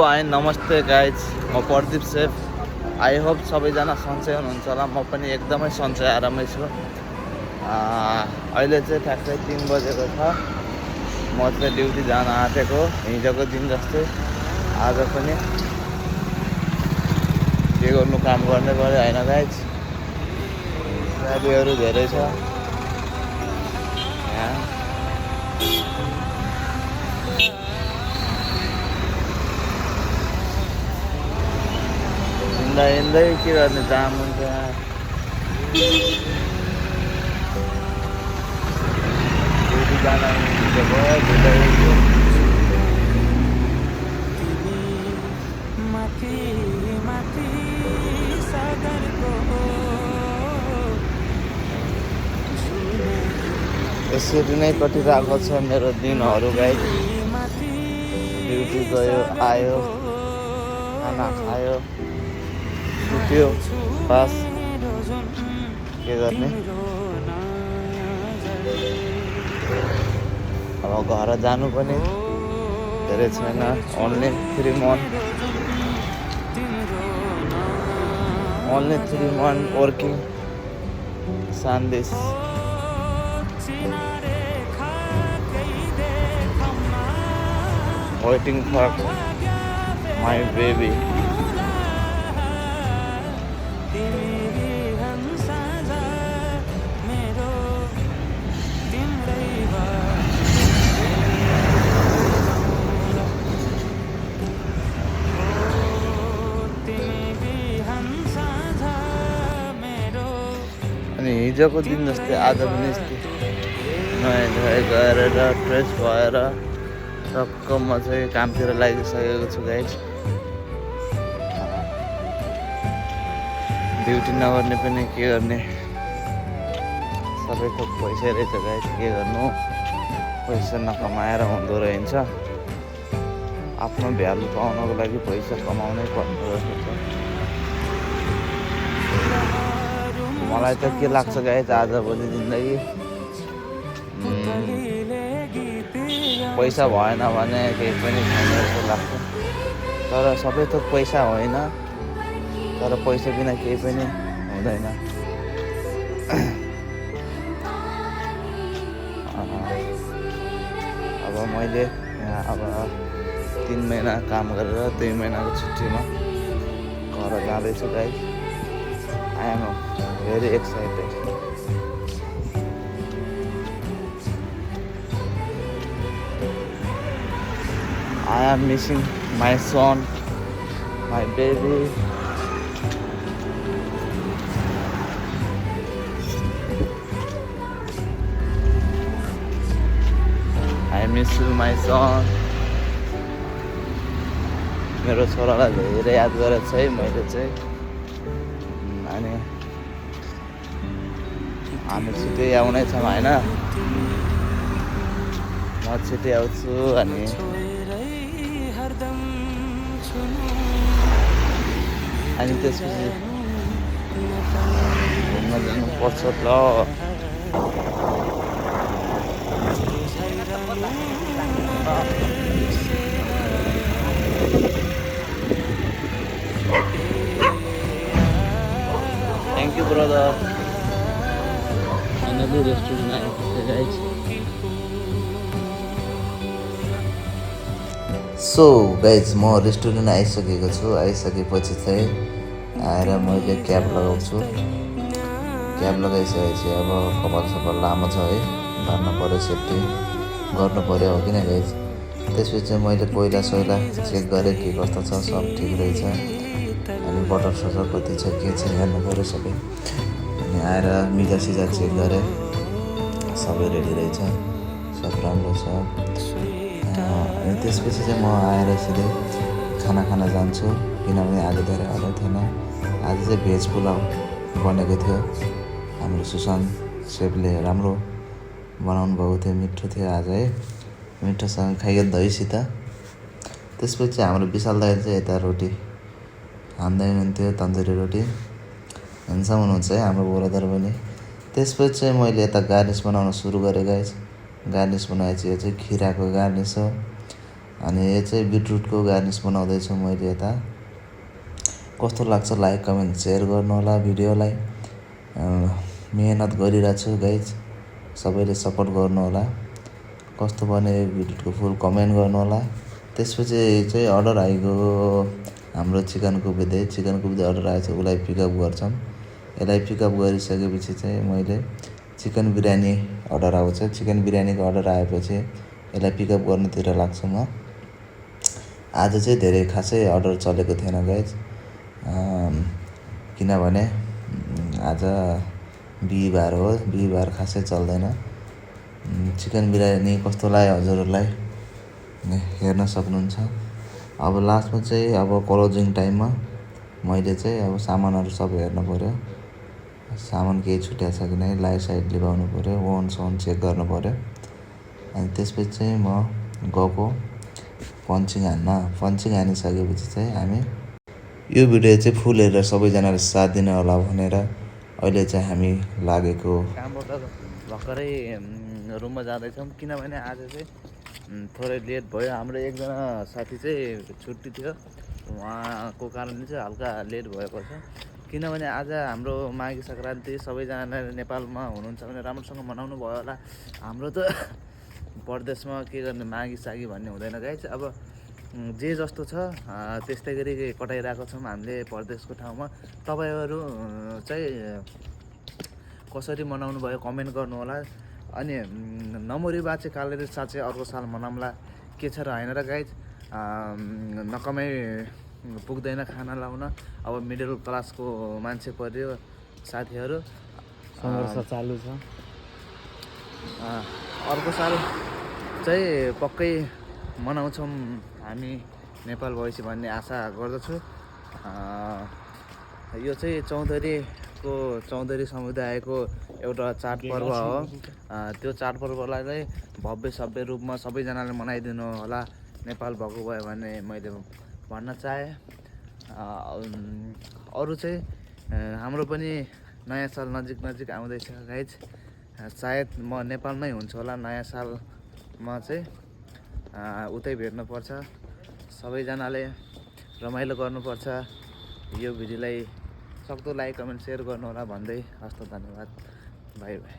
High नमस्ते guys, म Pradeep safe. I hope सबैजना सन्चै हुनुहुन्छ होला। म पनि एकदमै सन्चै आरामै छु। अहिले चाहिँ ठ्याक्कै 3 बजेको छ। म चाहिँ ड्युटी जान आँटेको, हिजोको दिन जस्तै आज पनि के गर्नु, काम गर्नै पऱ्यो होइन गाइज। गाडीहरू धेरै छ यहाँ। हिँड्दै के गर्ने, जाम हुन्छ। ड्युटी जान भयो यसरी नै कटिरहेको छ मेरो दिनहरू गाइज। ड्युटी गयो, आयो, खाना खायो, सुत्यो, बस के गर्ने। अब घर जानु पनि धेरै छैन, only 3 month working Sundays. Waiting for my baby. अनि हिजोको दिन जस्तै आज पनि नुहाइ धुवाइ गरेर फ्रेस भएर टक्क म चाहिँ कामतिर लागिसकेको छु गाइज। ड्युटी नगर्ने पनि के गर्ने, सबै थोक पैसै रहेछ गाइज। के गर्नु, पैसा नकमाएर हुँदो रहेछ। आफ्नो भ्यालु पाउनको लागि पैसा कमाउनै पर्दो रहेछ। मलाई त के लाग्छ गाइज, आजभोलि जिन्दगी पैसा भएन भने केही पनि छैन जस्तो लाग्छ। तर सबै थोक पैसा होइन, तर पैसा बिना केही पनि हुँदैन। अब मैले यहाँ 3 महिना काम गरेर 2 महिनाको छुट्टीमा घर जाँदैछु guys. I am very excited. I am missing my son, my baby. I miss you, my son. मेरो छोरालाई धेरै याद गरेको छ है मैले चाहिँ। अनि हामी छिटै आउनै छौँ होइन, म छिटै आउँछु। अनि त्यसपछि घुम्न जानुपर्छ ल। Thank you, brother. Another restaurant आइसक्यो गाइज। सो गाइज, म रेस्टुरेन्ट आइसकेको छु। आइसकेपछि चाहिँ आएर मैले क्याब लगाउँछु। क्याब लगाइसकेपछि अब कपाल सपाल लामो छ है, बार्नु पऱ्यो, सेफ्टी गर्नु पऱ्यो, हो किन गाइज। त्यसपछि चाहिँ मैले पहिला सैला चेक गरेँ के कस्तो छ, सब ठिक रहेछ। अनि बटर सटर कति छ के छ हेर्नु पऱ्यो सबै। अनि आएर मिजा सिजा चेक गरेँ, सबै रेडी रहेछ, सब राम्रो छ। अनि त्यसपछि चाहिँ म आएर सिधै खाना खान जान्छु, किनभने आज धेरै अर्डर थिएन। आज चाहिँ भेज पुलाउ बनेको थियो। हाम्रो सुशान्त सेफले राम्रो बनाउनु भएको थियो, मिठो थियो आज है। मिठोसँग खाइयो दहीसित। त्यसपछि हाम्रो विशाल दाइ चाहिँ यता रोटी खाँदै हुनुहुन्थ्यो, तन्दुरी रोटी। ह्यान्डसम हुनुहुन्छ है हाम्रो ब्रदर पनि। त्यसपछि चाहिँ मैले यता गार्निस बनाउन सुरु गरेँ गाइस। गार्निस बनाएपछि यो चाहिँ खिराको गार्निस हो। अनि यो चाहिँ बिटरुटको गार्निस बनाउँदैछु मैले यता। कस्तो लाग्छ लाइक कमेन्ट सेयर गर्नु होला भिडियोलाई। मेहनत गरिरहेको छु गाइज, सबैले सपोर्ट गर्नु होला। कस्तो बन्यो बिटरुटको फुल कमेन्ट गर्नु होला। त्यसपछि चाहिँ अर्डर आएको हाम्रो चिकन कुबुदे अर्डर आएछ, उसलाई पिकअप गर्छौँ। यसलाई पिकअप गरिसकेपछि चाहिँ मैले चिकन बिरयानी अर्डर आउँछ। चिकन बिरयानीको अर्डर आएपछि यसलाई पिकअप गर्नुतिर लाग्छु म। आज चाहिँ धेरै खासै अर्डर चलेको थिएन गाइज, किनभने आज बिहिबार हो, बिहिबार खासै चल्दैन। चिकन बिरयानी कस्तो लाग्यो हजुरहरूलाई हेर्न सक्नुहुन्छ। अब लास्टमा चाहिँ अब क्लोजिङ टाइममा मैले चाहिँ अब सामानहरू सब हेर्नु पऱ्यो, सामान केही छुट्या छ कि नै, लाइट साइड लिभाउनु पऱ्यो, ओवन सोन चेक गर्नु पऱ्यो। अनि त्यसपछि चाहिँ म गएको पन्चिङ हानिसकेपछि चाहिँ हामी यो भिडियो चाहिँ फुल हेरेर सबैजनाले साथ दिनु होला भनेर अहिले चाहिँ हामी लागेको। कामबाट भर्खरै रुममा जाँदैछौँ, किनभने आज चाहिँ थोरै लेट भयो। हाम्रो एकजना साथी चाहिँ छुट्टी थियो, उहाँको कारणले चाहिँ हल्का लेट भएको छ। किनभने आज हाम्रो माघे सङ्क्रान्ति सबैजनाले नेपालमा हुनुहुन्छ भने राम्रोसँग मनाउनु भयो होला। हाम्रो त परदेशमा के गर्ने माघे सागी भन्ने हुँदैन गाइस। अब जे जस्तो छ त्यस्तै गरी कटाइरहेको छौँ हामीले परदेशको ठाउँमा। तपाईँहरू चाहिँ कसरी मनाउनु भयो कमेन्ट गर्नु होला। अनि नमरी बाचे कालेर साँच्चै अर्को साल मनाउँला, के छ र होइन र गाइज। नकमाइ पुग्दैन खाना लाउन। अब मिडल क्लासको मान्छे पर्यो साथीहरू, सङ्घर्ष चालु छ। अर्को साल चाहिँ पक्कै मनाउँछौँ हामी नेपाल भएपछि भन्ने आशा गर्दछु। यो चाहिँ चौधरी समुदायको एउटा चाडपर्व हो। त्यो चाडपर्वलाई चाहिँ भव्य रूपमा सबैजनाले मनाइदिनु होला नेपाल भएको भयो भने मैले भन्न चाहेँ। अरू चाहिँ हाम्रो पनि नयाँ साल नजिक आउँदैछ गाइज। सायद म नेपालमै हुन्छु होला नयाँ सालमा चाहिँ, उतै भेट्नुपर्छ। सबैजनाले रमाइलो गर्नुपर्छ। यो भिडियोलाई सक्दो लाइक कमेन्ट सेयर गर्नु होला भन्दै हस्त धन्यवाद, बाई बाई।